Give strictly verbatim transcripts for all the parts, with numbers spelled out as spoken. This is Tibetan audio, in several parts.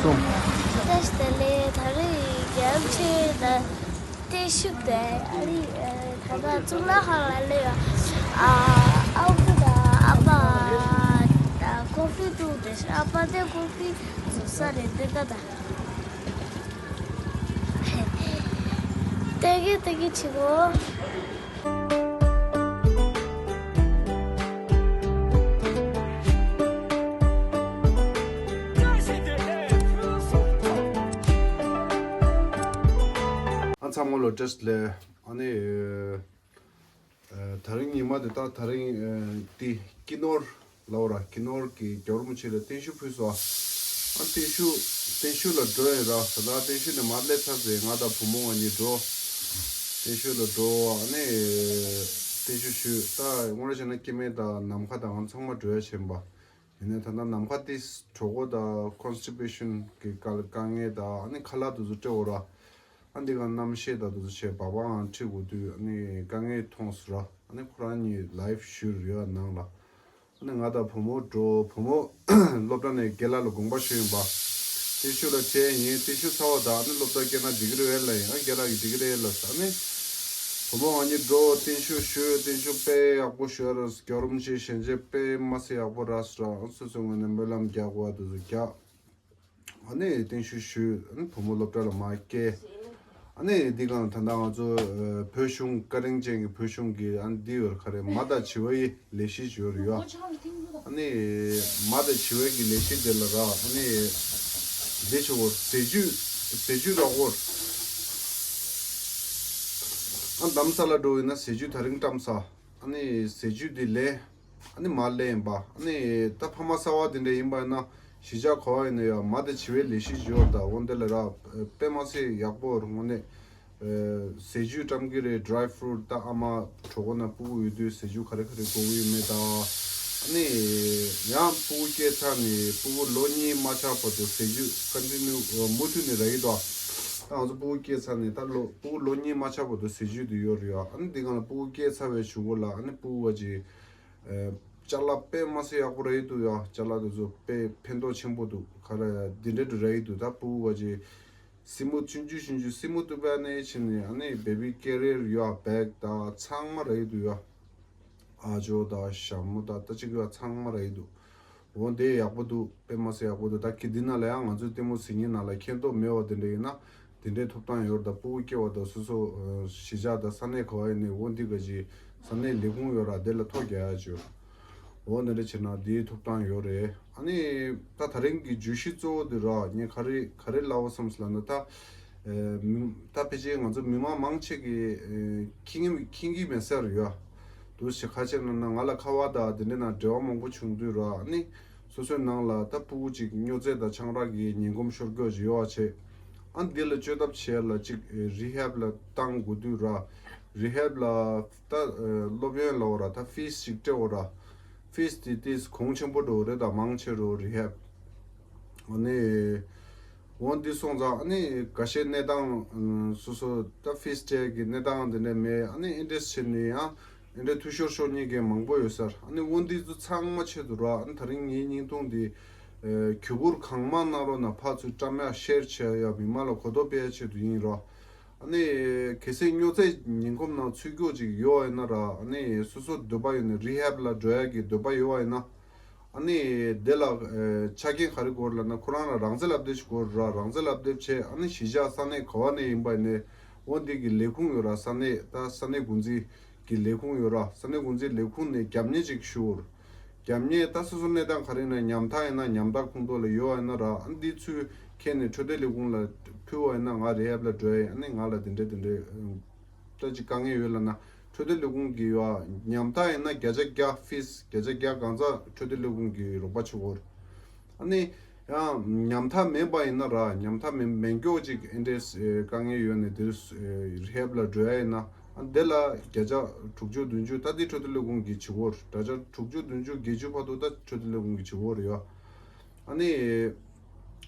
སོང་། བཀྲ་ཤིས་བདེ་ལེགས། ད་རེས་རྒྱལ་ཆེ་ད་བརྟན་བཞུགས་དེ་ཨ་རི་ད་ལྟ་གཙུག་ལག་ཁང་ལ་སླེབས་ཡོད། ཨ་ཨ་ཁུ་དང་ཨ་ཕ་ད་ཀོ་ཧྥི་བླུགས་དེ་ཨ་ཕ་དེ་ཀོ་ཧྥི་བཟོ་ས་རེད་འདི་ད་ད། ཏེ་གི་ཏེ་གི་ཆི་གོ། ཨ་ཚང་མ་ལོ་བཀྲ་ཤིས་བདེ་ལེགས། ཨ་ནི་ཨ་ད་རིང་ཉི་མ་དེ་ད་ད་རིང་ཨ་དེ་ཀི་ནོར་ལའོ་ར་ཀི་ནོར་གྱི་རྒྱལ་བ་རིན་པོ་ཆེ་ལ་བརྟན་བཞུགས་ཕུལ་སོང་། ཨ་བརྟན་བཞུགས་བརྟན་བཞུགས་ལ་འགྲོ་ཡིན་ར། ད་ལྟ་བརྟན་བཞུགས་ནས་མར་སླེབས་ཚར་ཚེ་ང་དང་བུ་མོ་ང་གཉིས་འགྲོ། བརྟན་བཞུགས་ལ་འགྲོ། ཨ་ནི་བརྟན་བཞུགས་ཞུས། ད་དངོས་གནས་བྱས་ན་སྐྱེ་དམན་དང་ནམ་མཁའ་དང་ང་ཚང་མ་འགྲོ་ཡ་བྱེད་པ་ཡིན་ནའི་ད་ལྟ་ནམ་མཁའ་དེ་གྲོད་ཁོག་དང་ཁོན་སི་ཊི་པེ་ཤན་གྱི་དཀའ་དཀའ་ངལ་དང་ཨ་ནི་ཁ་ལག་དེ་ཚོ་སྤྲད་འོ་ར། ཨ་འདི་ག་རྣམ་ཤེས་དང་དེ་ཚོ་བྱས་སྦག་སྦག་ཨང་ཁྲིད་དགོས་དུས་ཨ་ནི་དཀའ་ངལ་མཐོང་སོང་ར། ཨ་ནི་ཁོ་རང་གཉིས་ལའིབ་ཞུས་རེད་ཡ་ནང་ལ། ཨ་ནི་ང་དང་བུ་མོ་འགྲོ། བུ་མོ་སློབ་གྲྭ་ནས་རྒན་ལགས་ལ་དགོངས་པ་ཞུས་ཡིན་པ། བརྟན་བཞུགས་ལ་བྱས་ཡིན། བརྟན་བཞུགས་ཚར་བ་དང་ཨ་ནི་སློབ་གྲྭ་སྐྱེལ་ན་འགྲིག་གི་རེད་ལ་ཡིན། ཨ་རྒན་ལགས་ཀྱིས་འགྲིག་གི་རེད་ལ་ཟེར། ཨ་ནི་བུ་མོ་ང་གཉིས་འགྲོ། བརྟན་བཞུགས་ཞུས། བརྟན་བཞུགས་དཔེ་ཡག་པོ་ཞུས་ར། རྒྱལ་བ་རིན་པོ་ཆེ་ཞལ་མཇལ་དཔེ་མ་སྲིད་ཡག་པོ་རག་སོང་ར། སོ་སོའི་ངོས་ནས་སྨོན་ལམ་རྒྱག་དགོས་པ་དེ་ཚོ་རྒྱག་ཨ་ནི་བརྟན་བཞུགས་ཞུས། ཨ་ནི་བུ་མོ་སློབ་གྲྭ་ལ་མར་སྐྱེལ། ཨ་ནི་འདི་གང་ད་ལྟ་ང་ཚོ་ཨ་བོད་གཞུང་བཀའ་དྲིན་ཅན་གྱི་བོད་གཞུང་གི་ཨ་ནི་འདི་ཡོད་རེད། ག་རེ་མ་དང་བྱི་བའི་ལས་གཞི་ཡོད་རེད་ཡ། ཨ་ནི་མ་དང་བྱི་བའི་གི་ལས་གཞི་དེ་ལ་ར་ཨ་ནི་འདི་ཆུ་བོར་ཟས་བཅུད་ཟས་བཅུད་རོགས་སྐོར། ཨ་དྷ་རམ་ས་ལ་འགྲོ་ཡིན་ན་ཟས་བཅུད་ད་རིང་བཀྲམ་ས། ཨ་ནི་ཟས་བཅུད་འདི་ལེན། ཨ་ནི་མར་སླེབས་ཡིན་པ། ཨ་ནི་ད་ཕ་མ་གསར་བ་དེ་འདྲ་ཡིན་པ་ཡིན་ན་གཞིས་ཆགས་ག་བ་ཡིན་ན་ཡང་མ་དང་བྱི་བའི་ལས་གཞི་ཡོད་ད། འོ་འདི་ལ་ར་དཔེ་མ་སྲིད་ཡག་པོ་རེད་དངོས་གནས། ཟས་བཅུད་བཀྲམ་གི་རེད། ཌ་རའི་ཕུ་རུ་ཊི། ད་ཨ་མ་གྲོད་ཁོག་ན་ཕྲུ་གུ་ཡོད་དུས་ཟས་བཅུད་ག་རེ་ག་རེ་དགོས་ཀྱི་ཡོད་མེད་ད། ཨ་ནི་ཡང་ཕྲུ་གུ་སྐྱེས་ཚར་ནས་ཕྲུ་གུ་ལོ་གཉིས་མ་ཆགས་བར་དུ་ཟས་བཅུད་ཀོན་ཊི་ནིའུ་མུ་མཐུད་ནས་རག་གི་འདུག་ད་ང་ཚོ་ཕྲུ་གུ་སྐྱེས་ཚར་ནས་ད་ལོ་ཕྲུ་གུ་ལོ་གཉིས་མ་ཆགས་བར་དུ་ཟས་བཅུད་དེ་ཡོད་རེད་ཡ། ཨ་ནི་འདི་གང་ལ་ཕྲུ་གུ་སྐྱེས་ཚར་བའི་གཞུག་གུ་ལ་ཨ་ནི་ཕྲུ་གུ་བ་ཅིག་ཅ་ལག་དཔེ་མ་སྲིད་ཡག་པོ་རག་གི་འདུག་ཡ། ཅ་ལག་དེ་ཚོ་དཔེ་ཕན་ཐོགས་ཆེན་པོ་འདུག་ག་རེ་འདི་འདྲ་འདྲ་རག་གི་འདུག་ད་ཕྲུ་གུ་བ་ཅིག་སྲིན་མོ་ཆུང་ཆུང་ཆུང་ཆུང་སྲིན་མོ་གཏུབ་པ་ནས་ཕྱིན་ནས་ཨ་ནི་བེ་བི་ཀེ་རི་ཡར་ཡ་བེག་དང་ཚང་མ་རག་གི་འདུག་ཡ། ཨ་ཇོ་དང་ཞྭ་མོ་དང་ད་ཅིག་ཡ་ཚང་མ་རག་གི་འདུག་འོ་དེ་ཡག་པོ་འདུག་དཔེ་མ་སྲིད་ཡག་པོ་འདུག་ད་གི་འདི་ན་ལ་ཡང་ང་ཚོའི་ལྟད་མོ་གཟིགས་མཁན་ནང་ལ་མཁྱེན་རྟོགས་མེད་པ་དེ་འདྲ་ཡིན་ན་དེ་འདྲའི་ཐོབ་ཐང་ཡོད་རེད། ད་ཕྲུ་གུ་སྐྱེ་བ་དང་སོ་སོ་གཞིས་ཆགས་དང་ས་གནས་ག་བ་ཡིན་ནའི་འོ་འདི་ག་ཅི་ས་གནས་ལས་ཁུངས་ཡོད་ར། དེ་ལ་ཐོ་རྒྱག་ཡ་ཅིག་ཡོད། འོ་འདི་འདྲ་བྱས་ན་དེའི་ཐོབ་ཐང་ཡོད་རེད། ཨ་ནི་ད་ད་རིང་གི་བརྗོད་གཞི་གཙོ་བོ་འདི་ར་ངས་ག་རེ་ག་རེ་ལབ་བསམ་སོང་ལབ་ན་ད་ཨེ་མི་ད་ཕལ་ཆེར་ང་ཚོ་མི་མང་མང་ཆེ་གི་ཨེ་མཁྱེན་གི་མཁྱེན་གི་མེད་ས་རེད་ཡ། དུ་ཞིག་ཁ་ཆེ་ན་ན་ང་ལ་ཁ་བ་དང་དེ་འདྲ་ན་འབྲེལ་བ་མང་པོ་བྱུང་དུས་ར་ཨ་ནི་སོ་སོའི་ནང་ལ་ད་ཕྲུ་གུ་ཅིག་སྨྱོ་རྫས་དང་ཆང་རག་གི་ངན་གོམས་ཤོར་རྒྱུ་ཅིག་ཡོད་བ་བྱས། ཨ་འདི་ལ་བཅོས་ཐབས་བྱས་ལ་ཅིག་རི་ཧེབ་ལ་བཏང་དགོས་དུས་ར་རི་ཧེབ་ལ་ད་སློབ་ཡོན་ལ་འོ་ར་ད་ཕིས་ཅིག་སྤྲད་འོ་ར། ཕིས་དེ་ཏིས་གོང་ཆེན་པོ་འགྲོ་རེད་ད་མང་ཆེ་རུ་རི་ཧེབ། ཨ་ནི་འོ་འདི་སོང་ཙང་ཨ་ནི་འགའ་ཤས་གནས་སྟངས་སོ་སོ་ད་ཕིས་སྤྲད་ཀྱི་གནས་སྟངས་འདི་འདྲ་མེད། ཨ་ནི་ཨིན་ཊི་རེ་སི་ཊི་བྱས་ནས་ཡང་ཨིན་ཊི་རེ་སི་ཊི་འཐུས་ཤོར་ཤོར་མཁན་མང་པོ་ཡོད་སར། ཨ་ནི་འོ་འདི་ཚོ་ཚང་མ་ཆེད་དུ་ར་ཨ་ནི་ད་རིང་ངའི་བརྙན་ཐུང་འདི་གུས་བཀུར་གང་མང་གནང་རོགས་གནང་། ཕར་ཚུར་བཀྲམ་ཡ་ཤེར་བྱེད་ཡ་མི་མང་ལ་གོ་རྟོགས་སྤེལ་ཡ་ཆེད་དུ་ཡིན་རོགས། ཨ་ནི་གལ་སྲིད་སྨྱོ་རྫས་ངན་གོམས་ནང་ཚུད་རྒྱུ་ཅིག་ཡོད་པ་ཡིན་ན་ར་ཨ་ནི་སོ་སོ་འདོད་པ་ཡོད་ནས་རི་ཧེབ་ལ་འགྲོ་ཡ་གི་འདོད་པ་ཡོད་པ་ཡིན་ན། ཨ་ནི་དེ་ལ་ཨེ་ཆ་རྐྱེན་ག་རེ་དགོས་ལབ་ན་ཁོ་རང་ལ་རང་བཙན་ལབ་དེབ་ཞིག་དགོས་ར། རང་བཙན་ལབ་དེབ་བྱས་ཨ་ནི་གཞིས་ཆགས་ས་གནས་ག་བ་ནས་ཡིན་པ་ཡིན་ནའི་འོ་འདི་གི་ལས་ཁུངས་ཡོད་ར། ས་གནས་ད་ས་གནས་འགོ་འཛིན་གྱི་ལས་ཁུངས་ཡོད་ར། ས་གནས་འགོ་འཛིན་ལས་ཁུངས་ནས་རྒྱབ་གཉེར་ཅིག་ཞུ། རྒྱབ་གཉེར་ད་སོ་སོ་གནས་སྟངས་ག་རེ་ཡིན་ན་ཉམ་ཐག་ཡིན་ན་ཉམ་ཐག་ཁོངས་གཏོགས་ལ་ཡོད་པ་ཡིན་ན་ར་ཨ་ནི་འདི་ཚུར་ཁྱེར་ནས་འཕྲོད་བསྟེན་ལས་ཁུངས་ལ་ཕུལ་བ་ཡིན་ན་ང་རི་ཧེབ་ལ་འགྲོ་ཡ་ཡིན། ཨ་ནི་ང་ལ་དེ་འདྲས་དེ་འདྲས་ད་ཅིག་དཀའ་ངལ་ཡོད་ལབ་ན་འཕྲོད་བསྟེན་ལས་ཁུངས་ཀྱི་ཡོད་ཉམ་ཐག་ཡིན་ན་བརྒྱ་ཆ་བརྒྱ་ཕིས་བརྒྱ་ཆ་བརྒྱ་གང་ཚ་འཕྲོད་བསྟེན་ལས་ཁུངས་ཀྱི་རོགས་པ་བྱེད་དགོས། ཨ་ནི་ཡང་ཉམ་ཐག་མིན་པ་ཡིན་ན་ར་ཉམ་ཐག་མིན་མིན་སྐྱོ་ཅིག་ཨེ་འདྲས་དཀའ་ངལ་ཡོད་ནས་དེ་རི་ཧེབ་ལ་འགྲོ་ཡ་ཡིན་ན་ཨ་དེ་ལ་བརྒྱ་ཆ་དྲུག་ཅུ་བདུན་ཅུ་ད་དེ་འཕྲོད་བསྟེན་ལས་ཁུངས་ཀྱི་བྱེད་དགོས། བརྒྱ་ཆ་དྲུག་ཅུ་བདུན་ཅུ་བརྒྱད་ཅུ་བར་དུ་ད་འཕྲོད་བསྟེན་ལས་ཁུངས་ཀྱི་བྱེད་དགོས་རེད་ཡ། ཨ་ནི།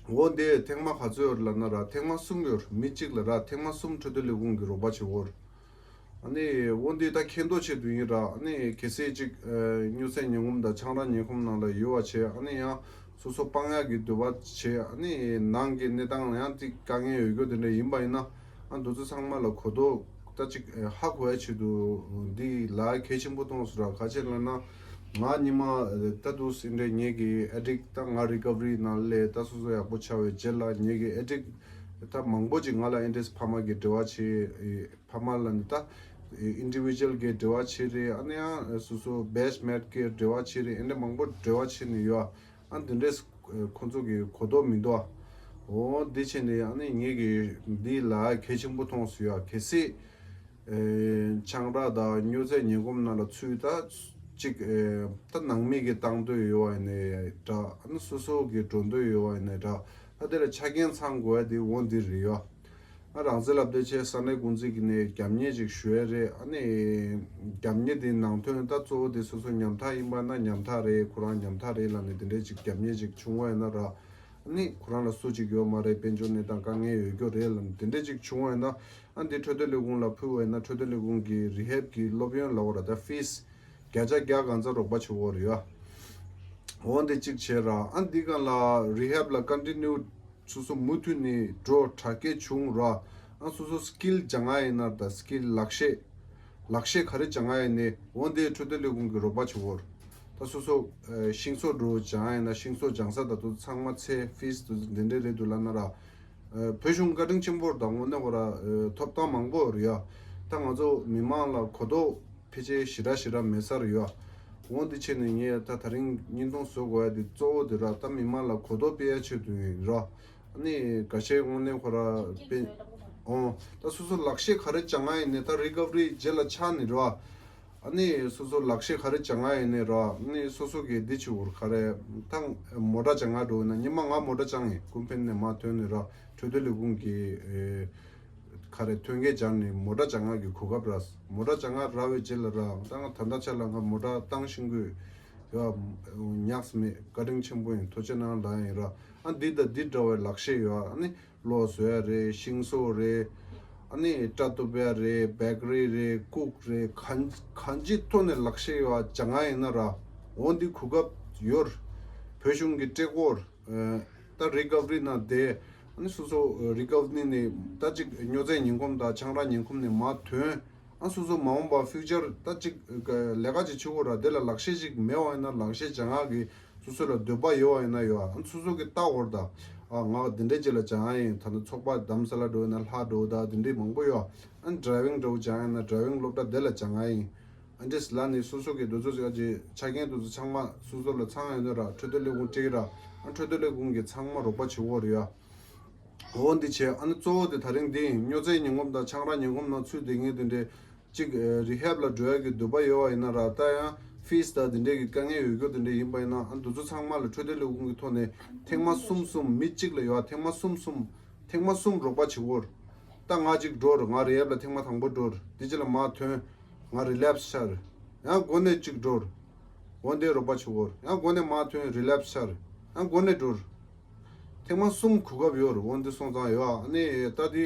འོ་འདི་ཐེངས་མ་ག་ཚོད་ཡོད་ལབ་ན་ར་ཐེངས་མ་གསུམ་ཡོད། མི་གཅིག་ལ་ར་ཐེངས་མ་གསུམ་འཕྲོད་བསྟེན་ལས་ཁུངས་ཀྱི་རོགས་པ་བྱེད་དགོས། ཨ་ནི་འོ་འདི་ད་མཁྱེན་རྟོགས་ཆེད་དུ་ཡིན་ར། ཨ་ནི་གལ་སྲིད་ཅིག་སྨྱོ་རྫས་ངན་གོམས་དང་ཆང་རག་ངན་གོམས་ནང་ལ་ཡོད་པ་བྱས་ཨ་ནི་ཡང་ སོ་སོ་སྤང་ཡག་གི་འདོད་པ་བྱེད། ཨ་ནི་ནང་གི་གནས་སྟངས་ཡང་ཏིག་དཀའ་ངལ་ཡོད་རྒྱུ་དེ་འདྲ་ཡིན་པ་ཡིན་ན། ཨ་འདི་ཚོ་ཚང་མ་ལ་གོ་རྟོགས་ད་ཅིག་ཧ་གོ་ཡ་ཆེད་དུ་འདི་ལ་གལ་ཆེན་པོ་མཐོང་སོང་ར། ག་ཅི་ལབ་ན། ང་ཉི་མ་ད་དུ་སེ་འདྲ་ངེད་ཀྱི་ཨེ་ཌིག་ད་ང་རི་ཀ་བ་རི་ནང་ལས་ད་སོ་སོ་ཡག་པོ་ཆགས་པའི་རྗེས་ལ་ངེད་ཀྱི་ཨེ་ཌིག་ད་མང་པོ་ཅིག་ང་ལ་ཨེ་འདྲས་ཕ་མ་གི་འབྲེལ་བ་བྱེད། ཕ་མ་ལ་ནི་ད་ཨིན་ཌི་བི་ཇུ་ཨལ་གི་འབྲེལ་བ་བྱེད་རེད། ཨ་ནི་ཡང་སོ་སོ་བེ་སི་མེཊ་གི་འབྲེལ་བ་བྱེད་རེད། ཨེ་འདྲ་མང་པོ་འབྲེལ་བ་བྱེད་ནི་ཡོད། ཨ་འདི་འདྲས་ཁོ་ཚོ་གི་གོ་རྟོགས་མི་འདུག་ཨ། འོ་འདི་བྱས་ནས་ཨ་ནི་ངེད་ཀྱི་འདི་ལ་གལ་ཆེན་པོ་མཐོང་སོང་ཡ། གལ་སྲིད་ཨེ་ཆང་རག་དང་སྨྱོ་རྫས་ངན་གོམས་ནང་ལ་ཚུད་ད་ཅིག་ཨེ་ད་ནང་མི་གི་བཏང་འདོད་ཡོད་བ་ཡིན་ནའི་འདྲ། ཨ་ནི་སོ་སོ་གི་འགྲོ་འདོད་ཡོད་བ་ཡིན་ནའི་འདྲ། ད་དེ་ལ་ཆ་རྐྱེན་ཚང་དགོས་ཡ་དེ་འོ་འདི་རེད་ཡ། ཨ་རང་བཙན་ལབ་དེ་ཆེ་ས་གནས་ཀུང་ཟི་གི་ནས་རྒྱབ་གཉེར་ཅིག་ཞུ་ཡ་རེད། ཨ་ནི་རྒྱབ་གཉེར་དེ་ནང་དོན་ད་གཙོ་བོ་དེ་སོ་སོ་ཉམ་ཐག་ཡིན་པ་ན་ཉམ་ཐག་རེད། ཁོ་རང་ཉམ་ཐག་རེད་ལབ་ནས་དེ་འདྲས་ཅིག་རྒྱབ་གཉེར་ཅིག་བྱུང་བ་ཡིན་ན་ར། ཨ་ནི་ཁོ་རང་ལ་སུ་ཅིག་ཡོད་མ་རེད། དཔལ་འབྱོར་གནས་སྟངས་དཀའ་ངལ་ཡོད་རྒྱུ་རེད་ལབ་ནས་དེ་འདྲས་ཅིག་བྱུང་བ་ཡིན་ན། ཨ་འདི་འཕྲོད་བསྟེན་ལས་ཁུངས་ལ་ཕུལ་བ་ཡིན་ན་འཕྲོད་བསྟེན་ལས་ཁུངས་ཀྱི་རི་ཧེབ་ཀྱི་སློབ་ཡོན་ལབ་དགོས་ར། ད་ཕིས་བརྒྱ་ཆ་བརྒྱ་གང་ཚ་རོགས་པ་བྱེད་དགོས་རེད་ཡ། འོ་འདི་གཅིག་བྱས་ར། ཨ་འདི་གང་ལ་རི་ཧེབ་ལ་ཀོན་ཊི་ནིའུ་སོ་སོ་མུ་མཐུད་ནས་འགྲོ་དྲག་སྐྱེད་བྱུང་ར། ཨ་སོ་སོ་སི་ཀིལ་སྦྱང་ཡ་ཡིན་ན་ད་སི་ཀིལ་ལག་ཤེས། ལག་ཤེས་ག་རེ་སྦྱང་ཡ་ཡིན་ནའི་འོ་འདི་འཕྲོད་བསྟེན་ལས་ཁུངས་ཀྱི་རོགས་པ་བྱེད་དགོས། ད་སོ་སོ་ཨེ་ཤིང་བཟོ་འགྲོ་སྦྱང་ཡ་ཡིན་ན་ཤིང་བཟོ་སྦྱང་ས་ད་དུ་ཚང་མ་ཚད་ཕིས་དུ་འདི་འདྲས་རེད་འདུག་ལབ་ན་ར། ཨེ་བོད་གཞུང་བཀའ་དྲིན་ཆེན་པོ་རེད། ད་དངོས་གནས་ཁོ་ར་ཨེ་ཐོབ་ཐང་མང་པོ་རེད་ཡ། ད་ང་ཚོ་མི་མང་ལ་གོ་རྟོགས་ཕལ་ཆེར་ཞེ་དྲག་ཞེ་དྲག་མེད་ས་རེད་ཡ། འོ་འདི་བྱས་ནས་ངས་ད་ད་རིང་བརྙན་ཐུང་བཟོ་དགོས་ཡ་དེ་གཙོ་བོ་དེ་ར། ད་མི་མང་ལ་གོ་རྟོགས་སྤེལ་ཡ་ཆེད་དུ་ཡིན་ར། ཨ་ནི་འགའ་ཤས་དངོས་གནས་ཁོ་ར་དཔེ་འོང་། ད་སོ་སོ་ལག་ཤེས་ག་རེ་སྦྱང་ཡ་ཡིན་ནའི་ད་རི་ཀ་བ་རི་རྗེས་ལ་ཆགས་ནི་རེད་བ། ཨ་ནི་སོ་སོ་ལག་ཤེས་ག་རེ་སྦྱང་ཡ་ཡིན་ནའི་ར། ཨ་ནི་སོ་སོ་གི་འདི་བྱེད་དགོས་ར། ག་རེ་ད་མོ་ཊ་སྦྱང་ཡ་འགྲོ་ཡིན་ན། སྔོན་མ་ང་མོ་ཊ་སྦྱངས་ཡིན། ཀུན་ཕན་ནས་མར་ཐོན་ནི་ར། འཕྲོད་བསྟེན་ལས་ཁུངས་ཀྱི་ཨེ་ག་རེ་ཐོན་སྐྱེད་སྦྱར་ནས་མོ་ཊ་སྦྱང་ཡ་གི་གོ་སྐབས་རག་མོ་ཊ་སྦྱང་ཡ་རག་པའི་རྗེས་ལ་ར། ད་ང་ད་ལྟ་ཆ་ལ་ང་མོ་ཊ་བཏང་ཤེས་ཀྱི་ཡོད། ཉག་མེད། བཀའ་དྲིན་ཆེན་པོ་ཡིན། ཐུགས་རྗེ་གནང་ལབ་ཡ་ཡིན་ར། ཨ་འདི་དང་འདི་འདྲ་བའི་ལག་ཤེས་ཡོད། ཨ་ནི་གློག་བཟོ་ཡ་རེད། ཤིང་བཟོ་རེད། ཨ་ནི་སྐྲ་གཏུབ་ཡ་རེད། བེ་ཀ་རི་རེད། ཀུག་རེད། གང་གང་ཅིའི་ཐོག་ནས་ལག་ཤེས་ཡོད་སྦྱང་ཡ་ཡིན་ན་ར། འོ་འདི་གོ་སྐབས་ཡོད། བོད་གཞུང་གི་སྤྲད་སྐོར། ཨ་ད་རི་ཀ་བ་རི་ནང་བསྡད། ཨ་ནི་སོ་སོ་རི་ཀ་བ་རི་ནས་ད་ཅིག་སྨྱོ་རྫས་ངན་གོམས་དང་ཆང་རག་ངན་གོམས་ནས་མར་ཐོན། ཨ་སོ་སོ་མ་འོངས་པ་ཕིའུ་ཅར་ད་ཅིག་ལས་ཀ་ཅིག་བྱེད་དགོས་ར། དེ་ལ་ལག་ཤེས་ཅིག་མེད་པ་ཡིན་ན་ལག་ཤེས་སྦྱང་ཡག་གི་སོ་སོ་ལ་འདོད་པ་ཡོད་པ་ཡིན་ན་ཡོད། ཨ་སོ་སོ་གི་ལྟ་བར་ད་ཨ་ང་འདི་འདྲའི་རྗེས་ལ་སྦྱང་ཡ་ཡིན། ད་ནི་ཚོགས་པ་རྡ་རམ་ས་ལ་འགྲོ་ཡིན་ན་ལྷ་འགྲོ་ད་འདི་འདྲའི་མང་པོ་ཡོད། ཨ་ཌ་རའི་ཝིང་འདྲ་བོ་སྦྱང་ཡ་ཡིན་ན་ཌ་རའི་ཝིང་སློབ་གྲྭ་དེ་ལ་སྦྱང་ཡ་ཡིན། ཨ་འདྲས་ལ་ནི་སོ་སོ་གི་འདི་ཚོ་ཅིག་ཨ་ཅེ་ཆ་རྐྱེན་འདི་ཚོ་ཚང་མ་སོ་སོ་ལ་ཚང་ཡོད་ན་ར། འཕྲོད་བསྟེན་ལས་ཁུངས་སྤྲད་ཀྱི་ར། ཨ་འཕྲོད་བསྟེན་ལས་ཁུངས་ཀྱི་ཚང་མ་རོགས་པ་བྱེད་དགོས་རེད་ཡ། འོ་འདི་བྱས། ཨ་ནི་གཙོ་བོ་དེ་ད་རིང་འདི་ཡིན། སྨྱོ་རྫས་ངན་གོམས་དང་ཆང་རག་ངན་གོམས་ནང་ཚུད་བསྡད་མཁན་དེ་འདྲས་ཅིག་ཨེ་རི་ཧེབ་ལ་འགྲོ་ཡ་གི་འདོད་པ་ཡོད་པ་ཡིན་ན་ར། ད་ཡང་ཕིས་དང་དེ་འདྲས་ཀྱི་དཀའ་ངལ་ཡོད་རྒྱུ་དེ་འདྲས་ཡིན་པ་ཡིན་ན། ཨ་འདི་ཚོ་ཚང་མ་ལ་འཕྲོད་བསྟེན་ལས་ཁུངས་ཀྱི་ཐོག་ནས་ཐེངས་མ་གསུམ་གསུམ། མི་གཅིག་ལ་ཡོད་ཐེངས་མ་གསུམ་གསུམ། ཐེངས་མ་གསུམ་རོགས་པ་བྱེད་དགོས། ད་ང་གཅིག་འགྲོ་ར། ང་རི་ཧེབ་ལ་ཐེངས་མ་དང་པོ་འགྲོ་ར། དེ་རྗེས་ལ་མར་ཐོན། ང་རི་ལེབས་ཆགས་ར། ཡང་འགོ་ནས་གཅིག་འགྲོ་ར། འོ་འདི་རོགས་པ་བྱེད་དགོས་ར། ཡང་འགོ་ནས་མར་ཐོན། རི་ལེབས་ཆགས་ར། ཡང་འགོ་ནས་འགྲོ་ར། ཐེངས་མ་གསུམ་གོ་སྐབས་ཡོད་རེད། འོ་འདི་སོང་ཙང་ཡོད། ཨ་ནི་ད་འདི་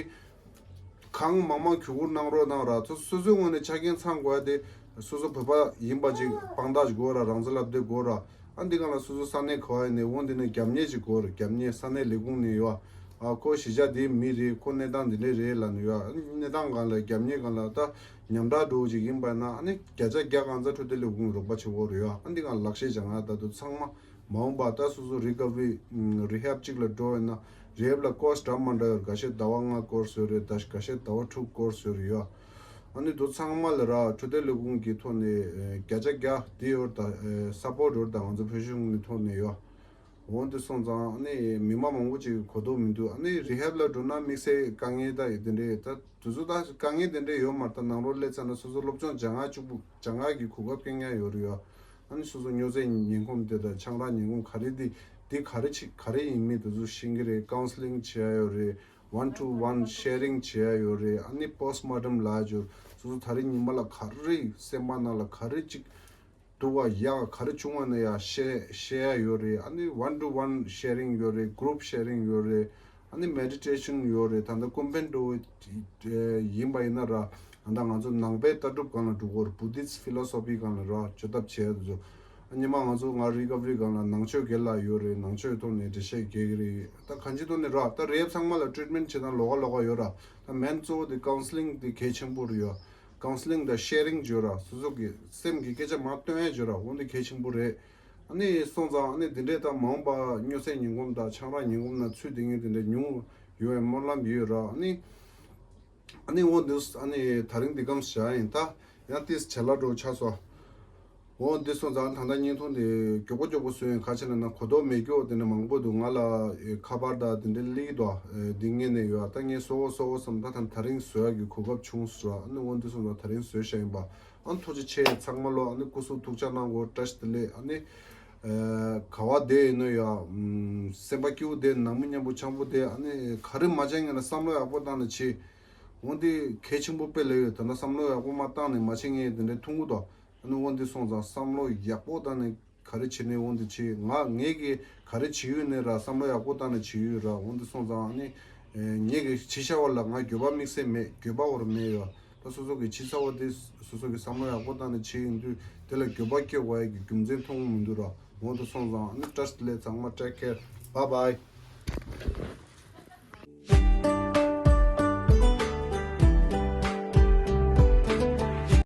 གང་མང་མང་གུས་བཀུར་གནང་རོགས་གནང་ར། ཚོ་སོ་སོའི་ངོས་ནས་ཆ་རྐྱེན་ཚང་དགོས་ཡ་དེ་སོ་སོ་བོད་པ་ཡིན་པ་ཅིག་དཔང་རྟགས་ཅིག་དགོས་ར། རང་བཙན་ལབ་དེ་དགོས་ར། ཨ་འདི་གང་ལ་སོ་སོ་ས་གནས་ག་བ་ཡིན་ནའི་འོ་འདི་ནས་རྒྱབ་གཉེར་ཅིག་དགོས་ར། རྒྱབ་གཉེར་ས་གནས་ལས་ཁུངས་ནས་ཡོད། ཨ་ཁོ་གཞིས་ཆགས་འདིའི་མི་རེད། ཁོ་གནས་སྟངས་འདི་འདྲས་རེད་ལབ་ནས་ཡོད། ཨ་གནས་སྟངས་སྒང་ལ་རྒྱབ་གཉེར་སྒང་ལ་ད་ཉམས་ཁྲག་འགྲོ་ཅིག་ཡིན་པ་ན་ཨ་ནི་བརྒྱ་ཆ་བརྒྱ་གང་ཚ་འཕྲོད་བསྟེན་ལས་ཁུངས་རོགས་པ་བྱེད་དགོས་ར་ཡོད། ཨ་འདི་གང་ལག་ཤེས་སྦྱང་ཡ་ད་དུ་ཚང་མ། མ་འོངས་པ་ད་སོ་སོ་རི་ཀ་བ་རི་རི་ཧེབ་གཅིག་ལ་འགྲོ་ཡོད་ན་རི་ཧེབ་ལ་ཀོར་སི་འདྲ་མི་འདྲ་ཡོད། འགའ་ཤས་ཟླ་བ་ལྔ་ཀོར་སི་ཡོད་རེད། ད་འགའ་ཤས་ཟླ་བ་དྲུག་ཀོར་སི་ཡོད་རེད་ཡ། ཨ་ནི་དུ་ཚང་མ་ལ་ར་འཕྲོད་བསྟེན་ལས་ཁུངས་ཀྱི་ཐོག་ནས་ཨེ་བརྒྱ་ཆ་བརྒྱ་དེ་ཡོད་རེད། ད་ཨེ་སཔོར་ཊི་ཡོད་རེད། ད་ང་ཚོ་བོད་གཞུང་གི་ཐོག་ནས་ཡོད། འོ་འདི་སོང་ཙང་ཨ་ནི་མི་མང་མང་པོ་ཅིག་གོ་རྟོགས་མི་འདུག་ཨ་ནི་རི་ཧེབ་ལ་འགྲོ་ན་དམིགས་བསལ་དཀའ་ངལ་ད་ཡི་དེ་འདྲས་ད། དེ་ཚོ་ད་དཀའ་ངལ་དེ་འདྲས་ཡོད་མ་རེད། ད་ནང་ལོགས་སླེབས་ཚར་ན་སོ་སོ་སློབ་སྦྱོང་སྦྱང་ཡག་གཅིག་པུ་སྦྱང་ཡག་གི་གོ་སྐབས་སྐྱེལ་མཁན་ཡོད་རེད་ཡ། ཨ་ནི་སོ་སོ་སྨྱོ་རྫས་ངན་གོམས་དེ་དང་ཆང་རག་ངན་གོམས་ག་རེ་དེ་དེ་ག་རེ་ཆེ་ག་རེ་ཡིན་མིན་དེ་ཚོ་ཤེས་ཀྱི་རེད། ཀའུན་སི་ལིང་བྱེད་ཡག་ཡོད་རེད། ཝན་ཊུ་ཝན་ཤེ་རིང་བྱེད་ཡག་ཡོད་རེད། ཨ་ནི་པོ་སི་ཊི་མོར་ཊམ་ལབ་ཡག་ཅིག་ཡོད། སོ་སོ་ད་རེས་ཉི་མ་ལ་ག་རེ་སེམས་པ་ནང་ལ་ག་རེ་ཅིག་འདུག་པ་ཡག་ག་རེ་བྱུང་བ་ན་ཡ་ཤེ་ཤེར་ཡག་ཡོད་རེད། ཨ་ནི་ཝན་ཊུ་ཝན་ཤེ་རིང་ཡོད་རེད། གུ་རུབ་ཤེ་རིང་ཡོད་རེད། ཨ་ནི་མེ་ཌི་ཊེ་ཤན་ཡོད་རེད། ད་ལྟ་ཀུན་ཕན་འགྲོ་ཡིན་པ་ཡིན་ན་ར། ད་ལྟ་ང་ཚོ་ནང་པའི་ལྟ་གྲུབ་སྒང་ལ་འགྲོ་གི་ཡོད་རེད། བུ་དྷིསྚ་ཕི་ལོ་སོ་ཕི་སྒང་ལ་ར་བྱེད་ཐབས་བྱས་དེ་ཚོ། ཉི་མ་ང་ཚོ་ང་རི་ཀ་བ་རི་སྒང་ལ་ནང་ཆོས་སྒེར་ལ་ཡོད་རེད། ནང་ཆོས་ཐོག་ནས་འགྲེལ་བཤད་རྒྱག་གི་རེད། ད་གང་ཅི་ཐོག་ནས་ར་ད་རེབ་ཚང་མ་ལ་ཊི་རིཊ་མེན་ཊི་བྱེད་སྟངས་ལོགས་ཀ་ལོགས་ཀ་ཡོད་ར། ད་མེན་གཙོ་བོ་དེ་ཀའུན་སི་ལིང་དེ་གལ་ཆེན་པོ་རེད་ཡོད། ཀའུན་སི་ལིང་དང་ཤེ་རིང་བརྗོད་ར། སོ་སོ་གི་སེམས་ཀྱི་སྐད་ཆ་མར་སྟོན་ཡ་བརྗོད་ར། འོ་འདི་གལ་ཆེན་པོ་རེད། ཨ་ནི་སོང་ཙང་ཨ་ནི་འདི་འདྲས་ད་མ་འོངས་པ་སྨྱོ་ཚད་ཉན་གོམ་དང་ཆང་རག་ཉན་གོམ་ན་ཚུད་དེ་ངས་འདི་འདྲས་ཉུང་ཡོད་པའི་སྨོན་ལམ་ཡོད་ར། ཨ་ནི། ཨ་ནི་འོ་འདི་ཨ་ནི་དེ་རིང་འདི་གམ་བཞག་ཡིན། ད་ཡང་ཏིས་བྱ་ལ་འགྲོ་ཆགས་སོ། འོ་འདི་སོང་ཙང་ད་ལྟ་བརྙན་ཐུང་འདི་མགྱོགས་པོ་མགྱོགས་པོ་བཟོས་ཡིན། ག་ཅི་ལབ་ན་གོ་རྟོགས་མེད་རྒྱུ་དེ་འདྲ་མང་པོ་འདུག་ང་ལ་ཨེ་ཁ་པར་དང་དེ་འདྲ་སླེབས་ཀྱི་འདུག་ཨེ་འདི་ངེས་ནས་ཡོད། ད་ངས་གསོ་བོ་གསོ་བོ་བསམ་ད་ད་དེ་རིང་བཟོ་ཡག་གི་གོ་སྐབས་བྱུང་སོང་། ཨ་ནི་འོ་འདི་སོང་ཙང་དེ་རིང་བཟོས་བཞག་ཡིན་པ། ཨ་ནི་ཐུགས་རྗེ་ཆེ། ཚང་མ་ལོ་ཨ་ནི་སྐུ་གཟུགས་ཐུགས་ཅག་གནང་གོ། བཀྲ་ཤིས་བདེ་ལེགས། ཨ་ནི་ཨེ་ག་བ་བསྡད་ཡིན་ནོ་ཡ། ཨམ་སེམས་པ་སྐྱིད་པོ་བསྡད། ནང་མི་མཉམ་པོ་འཆམ་པོ་བསྡད། ཨ་ནི་ག་རེ་མ་བྱས་ངེས་ན་བསམ་བློ་ཡག་པོ་བཏང་ནས་བྱེད། འོ་འདི་གལ་ཆེན་པོ་དཔེ་ལས་ཡོད། ད་ནི་བསམ་བློ་ཡག་པོ་མ་བཏང་ནས་མ་བྱེད་ངེས་དེ་འདྲའི་ཐུང་གུ་དོ། ཨ་ནི་འོ་འདི་སོང་ཙང་བསམ་བློ་ཡག་པོ་བཏང་ནས་ག་རེ་བྱེད་ནས་འོ་འདི་བྱེད། ང་ངེད་ཀྱིས་ག་རེ་བྱེད་ཡོད་ནས་ར་བསམ་བློ་ཡག་པོ་བཏང་ནས་བྱེད་ཡོད་ར། འོ་འདི་སོང་ཙང་ཨ་ནི་ངེད་ཀྱིས་བྱེད་བྱ་བ་ལ་ང་འགྱོད་པ་དམིགས་བསལ་མེད། འགྱོད་པ་བོར་མེད་ཡོད། ད་སོ་སོ་གི་བྱེད་ཚ་བ་དེ་སོ་སོ་གི་བསམ་བློ་ཡག་པོ་བཏང་ནས་བྱེད་ཡོང་དུས་དེ་ལ་འགྱོད་པ་སྐྱེ་དགོས་ཡ་གི་རྒྱུ་མཚན་མཐོང་གི་མི་འདུག་ར། འོ་འདི་སོང་ཙང་ཨ་ནི་བཀྲ་ཤིས་བདེ་ལེགས། ཚང་མ་take care, bye bye.